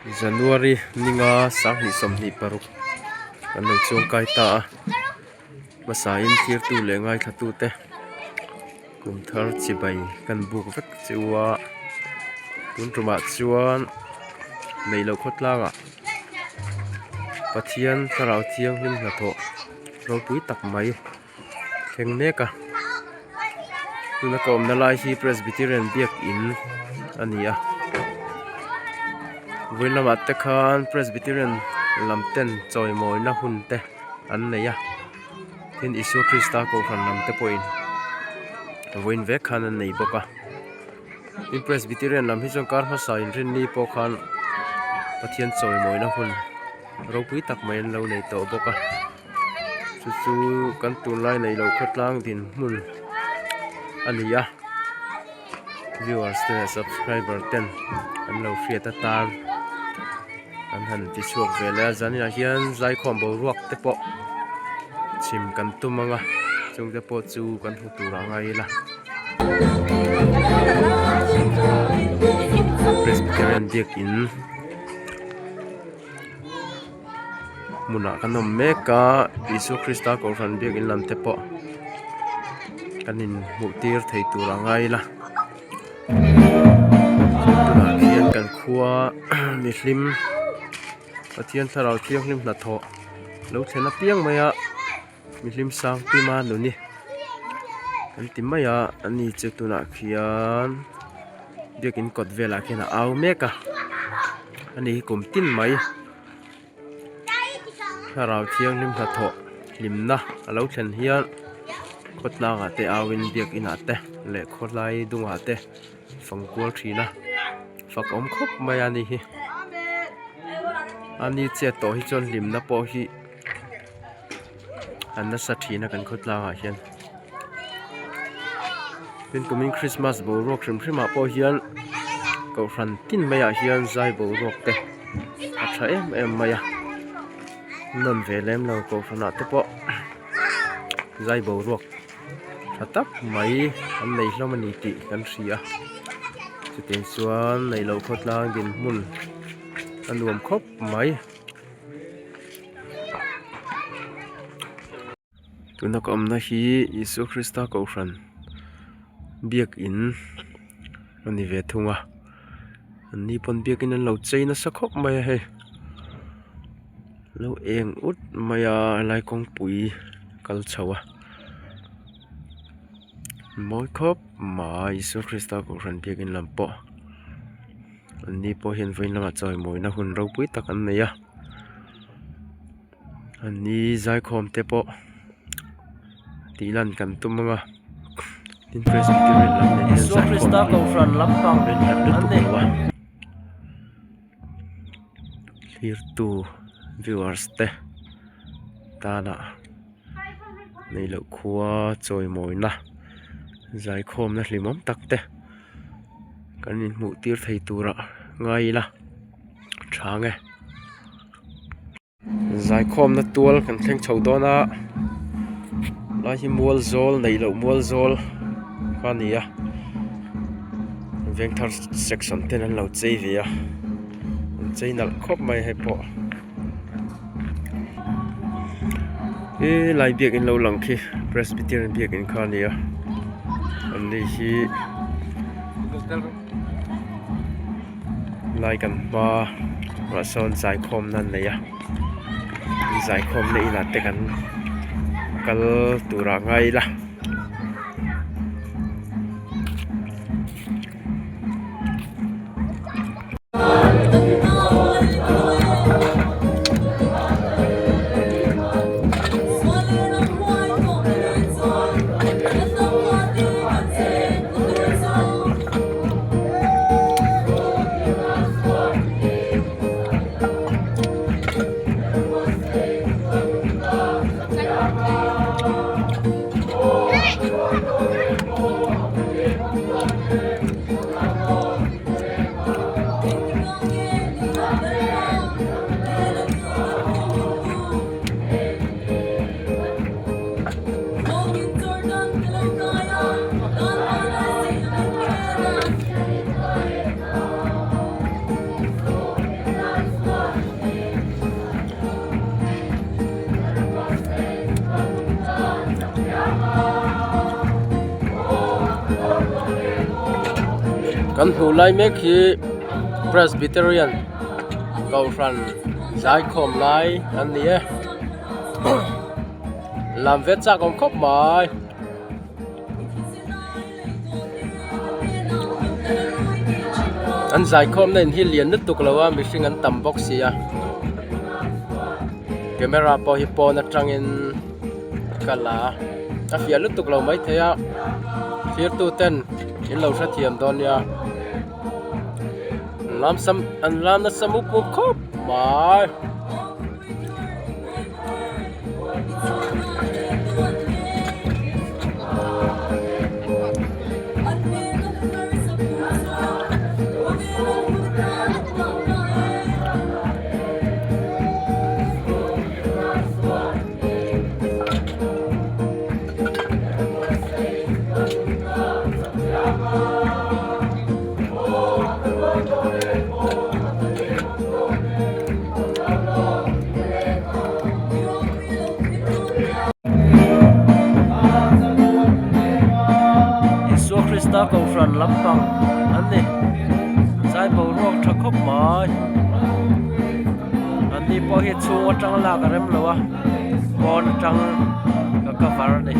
January ninga 2026 kan lo chuangkai ta a hmasain thirtu leh ngaithlatute kum thar chibai kan buk vek chu a tun tumah chuan neih loh khawtlangah Pathian thlarau thianghlim hnathawh ropui tak mai. Thleng mek a tuna ka awmna lai hi Presbyterian biakin a ni a vawiin lamah te khan Presbyterian lam ten chawimawina hun te an nei a tin Isua Krista kohhran lam te pawhin vawiin vek khan an nei bawk a tin Presbyterian lam hi chuan kar hmasa inrinni pawh khan Pathian chawimawina hun ropui tak mai an lo nei tawh bawk a. Chu chu kan tunlai neih loh khawtlang dinhmun a ni a viewers te leh subscriber ten an lo hriat atan an han ti chhuak ve leh a zaninah hian zaikhawm boruak te pawh chhim kan tum ang a chung te pawh chu kan hmu tur a ngai ila Presbyterian biakin. Hmunah kan awm mek a Isua Krista kohhran biakin lam te pawh kan inhmuh tir thei tur a ngai ila tunah hian kan khua mihlim Pathian thlarau thianghlim hnathawh lo thlen apiang mai a mihlim sang pima nuni an ti mai a ani chu tunah khian biakin kawt velah khian a au mek a ani hi kum tin mai. Thlarau thianghlim hnathawh hlimna a lo thlen hian khawtlangah te auin biakinah te leh khawlai dungah te fang kual thin a fak awm khawp mai a ni hi a ni chiat tawh hi chuan hlimna pawh hi an nasa thin a kan khawtlangah hian tin kumin krismas boruak hrim hrim ah pawh hian kohhran tin maiah hian zai boruak te a tha em em mai a nawn ve lem lo kohhran ah te pawh zai boruak tha tak mai an nei hlawm a ni tih kan hria chutiang chuan neih loh khawtlang dinhmun a nuam khawp mai. Tuna ka awmna hi Isua Krista kohhran biakin a ni ve thung a an ni pawn biakin an lo chei nasa khawp mai a hei lo eng ut mai a helai kawngpui kal chho a mawi khawp mai Isua Krista kohhran biakin lam pawh an ni pawh hian vawiin lamah chawimawina hun ropui tak an nei a. An ni zaikhawm te pawh tih lan kan tum ang a tin presbyterian lam nen hian zaikhawm hi a inhlat lutuk lo a thlirtu viewers te tana neih loh khua chawimawina zaikhawmna hlimawm tak te kan inhmuh tir thei turah ngai ila tha ang e. Zaikhawmna tual kan thleng chho dawn a lai hi mual zawl neih loh mual zawl kha a ni a vengthar section ten an lo chei ve a an chei nalh khawp mai hei pawh helai biakin lo lang khi presbyterian biakin kha a ni a an ni hi. Lai kan hma ah sawn zaikhawmna an nei a zaikhawmna inah te kan kal turah ngai ila. Kan hmuh lai mek hi Presbyterian Kohhran zaikhawm lai an ni e lam ve chak awm khawp mai. An zaikhawm na in hi lian lutuk lo a mihring an tam bawk si a camera pawh hi pawn atangin ka la a a fiah lutuk lo maithei a thlir tu ten in lo hrethiam dawn nia an lam sam an lam nasa mup mup khawp mai. Isua Krista Kohhran lampang an ni zai boruak tha khawp mai an ni pawh hi chhung atang lak a rem lo a pawn atang ka cover a ni.